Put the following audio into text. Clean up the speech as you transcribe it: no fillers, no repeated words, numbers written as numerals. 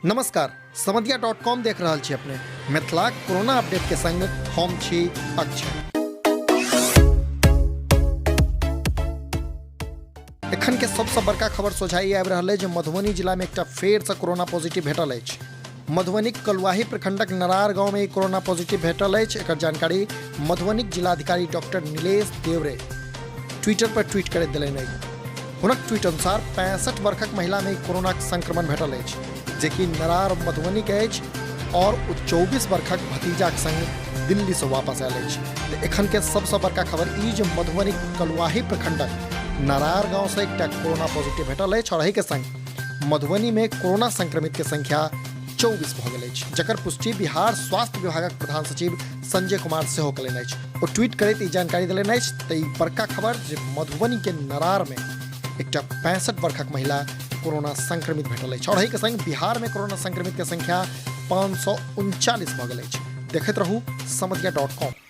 नमस्कार, समदिया dot com देख रहल छी अपने। मिथिलाक कोरोना अपडेट के संग हम छी अक्षय। एखन के सबसँ बड़का खबर सोझाई आबि रहल अछि जे मधुबनी जिला में एकटा फेर से कोरोना पॉजिटिव भेटल अछि। मधुबनीक कलुआही प्रखंडक नरार गांव में ई कोरोना पॉजिटिव भेटल अछि। एकर जानकारी मधुबनीक जिलाधिकारी डॉक्टर नीलेश देवरे ट्विटर पर ट्वीट करैत देलनि अछि। हुनक ट्वीट अनुसार 65 वर्षक महिला में कोरोनाक संक्रमण भेटल अछि, जेकि नरार मधुबनी के अछि और ओ 24 वर्षक भतीजाक संग दिल्ली से वापस आयल अछि। तऽ एखन के सबसँ बड़का खबर ई जे मधुबनी कलुआही प्रखंडक नरार गांव से एकटा कोरोना पॉजिटिव भेटल अछि और एहि के संग मधुबनी में कोरोना संक्रमित के संख्या 24 भऽ गेल अछि, जकर पुष्टि बिहार स्वास्थ्य विभागक प्रधान सचिव संजय कुमार सेहो कयलनि अछि। ओ ट्वीट करैत ई जानकारी देलनि अछि। तऽ ई बड़का खबर जे मधुबनी के नरार में एकटा 65 वर्षक महिला कोरोना संक्रमित भेटल अछि और एहि के संग बिहार में कोरोना संक्रमित के संख्या 539 भऽ गेल अछि। देखैत रहू समदिया डॉट कॉम।